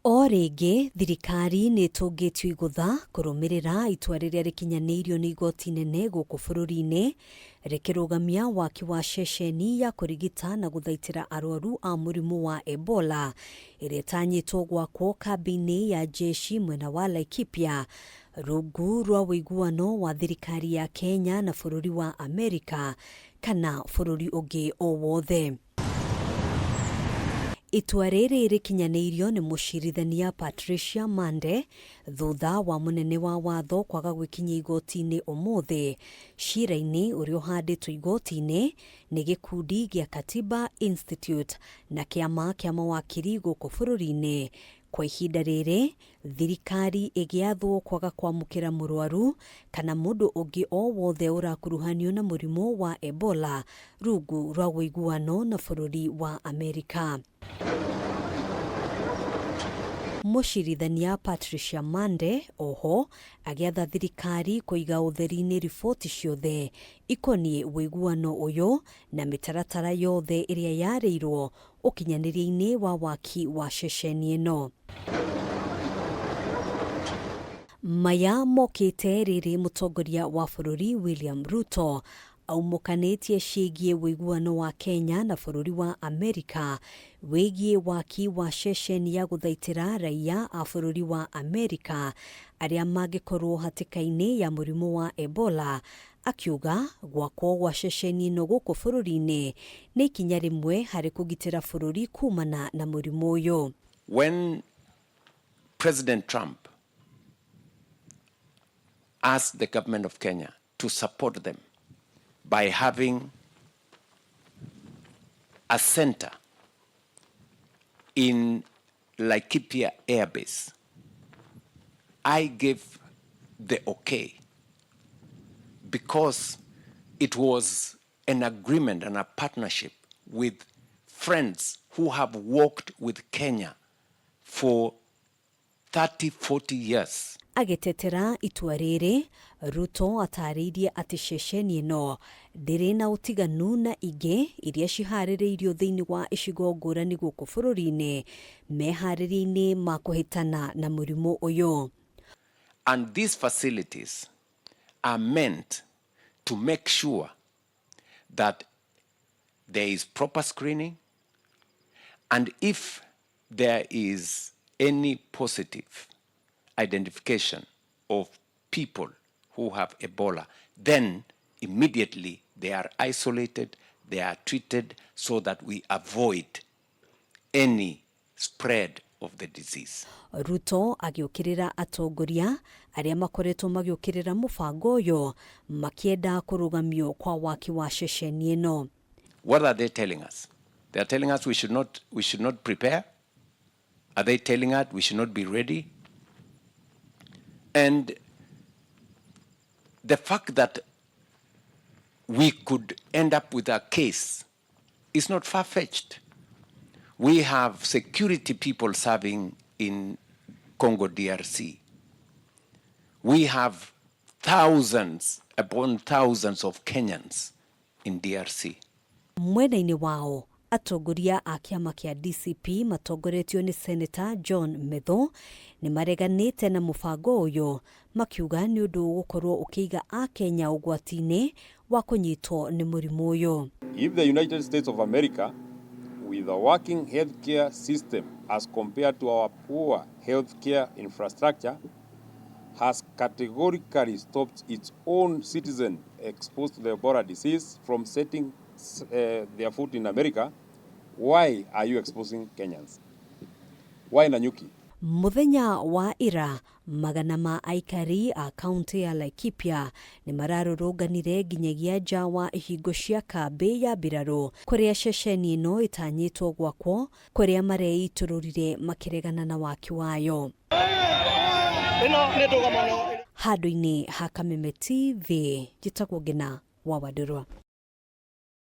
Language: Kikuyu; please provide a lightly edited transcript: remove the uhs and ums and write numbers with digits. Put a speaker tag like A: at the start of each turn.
A: O rĩngĩ thirikari nĩ ĩtũngĩtio igũtha kũrũmĩrĩra itua rĩrĩa rĩkinyanĩirio nĩ igoti nene gũkũ bũrũri-inĩ rĩkĩrũgamia waki wa ceceni ya kũrigita na gũthaitĩra arwaru a mũrimũ wa Ebola ĩrĩa ĩtanyĩtwo gwakwo kambĩ-inĩ ya jeshi mwena wa Laikipia rungu rwa ũiguano wa thirikari ya Kenya na bũrũri wa Amerika kana bũrũri ũngĩ o wothe. Itua rĩrĩ rĩkinyanĩirio nĩ mũcirithania Patricia Mande thutha wa mũnene wa watho kwaga gwĩkinyia igoti-inĩ ũmũthĩ cira-inĩ ũrĩa ũhandĩtwo igoti-inĩ nĩ gĩkundi gĩa Katiba Institute na kĩama kĩa mawakiri gũkũ bũrũri-inĩ. Kwa ihinda rĩrĩ thirikari ĩgĩathwo kwaga kwamũkĩra mũrwaru kana mũndũ ũngĩ o wothe ũrakuruhanio na mũrimũ wa Ebola rungu rwa ũiguano na bũrũri wa Amerika. Mũcirithania Patricia Mande oho agĩatha thirikari kũiga ũtheri-inĩ riboti ciothe ikoniĩ ũiguano ũyũ na mĩtaratara yothe ĩrĩa yarĩirwo ũkinyanĩria-inĩ wa waki wa ceceni ĩno. Maya mokĩte rĩrĩ mũtongoria wa bũrũri William Ruto aumũkanĩtie ciĩgiĩ ũiguano wa Kenya na bũrũri wa Amerika wĩgiĩ waki wa ceceni ya gũthaitĩra raiya a bũrũri wa Amerika arĩa mangĩkorwo hatĩka-inĩ ya mũrimũ wa Ebola, akiuga gwakwo gwa ceceni ĩno gũkũ bũrũri-inĩ nĩ ikinya rĩmwe harĩ kũgitĩra bũrũri kumana na mũrimũ ũyũ.
B: When President Trump asked the government of Kenya to support them by having a center in Laikipia Air Base, I gave the okay because it was an agreement and a partnership with friends who have worked with Kenya for 30, 40 years.
A: Agĩtetera itua rĩrĩ, Ruto atarĩirie atĩ ceceni ĩno ndĩrĩ na ũtiganu na ingĩ iria ciharĩrĩirio thĩinĩ wa icigo ngũrani gũkũ bũrũri-inĩ meharĩria-inĩ ma kũhĩtana na mũrimũ ũyũ.
B: And these facilities are meant to make sure that there is proper screening, and if there is any positive identification of people who have Ebola, then immediately they are isolated, they are treated so that we avoid any spread of the disease.
A: Ruto agĩũkĩrĩra atongoria arĩa makoretwo magĩũkĩrĩra mũbango ũyũ makĩenda kũrũgamio kwa waki wa ceceni ĩno.
B: What are they telling us? They are telling us we should not prepare. Are they telling us we should not be ready? And the fact that we could end up with a case is not far-fetched. We have security people serving in Congo DRC. We have thousands upon thousands of Kenyans in DRC.
A: Mwena-inĩ wao, atongoria a kĩama kĩa DCP matongoretio nĩ Senator John Methu nĩ mareganĩte na mũbango ũyũ, makiuga nĩ ũndũ ũgũkorwo ũkĩiga Akenya ũgwati-inĩ wa kũnyitwo nĩ mũrimũ ũyũ.
C: If the United States of America, with a working healthcare system as compared to our poor healthcare infrastructure, has categorically stopped its own citizen exposed to the Ebola disease from setting their foot in America, why are you exposing Kenyans? Why Nanyuki?
A: Mũthenya wa ira, magana ma aikari a kaunti ya Laikipia nĩ mararũrũnganire nginyagia nja wa ihingo cia kambĩ ya mbirarũ kũrĩa ceceni ĩno ĩtanyĩtwo gwakwo, kũrĩa mareitũrũrire makĩregana na waki wayo. Handũ-inĩ ha Kameme TV, njĩtagwo Ngina wa Wandũrwa.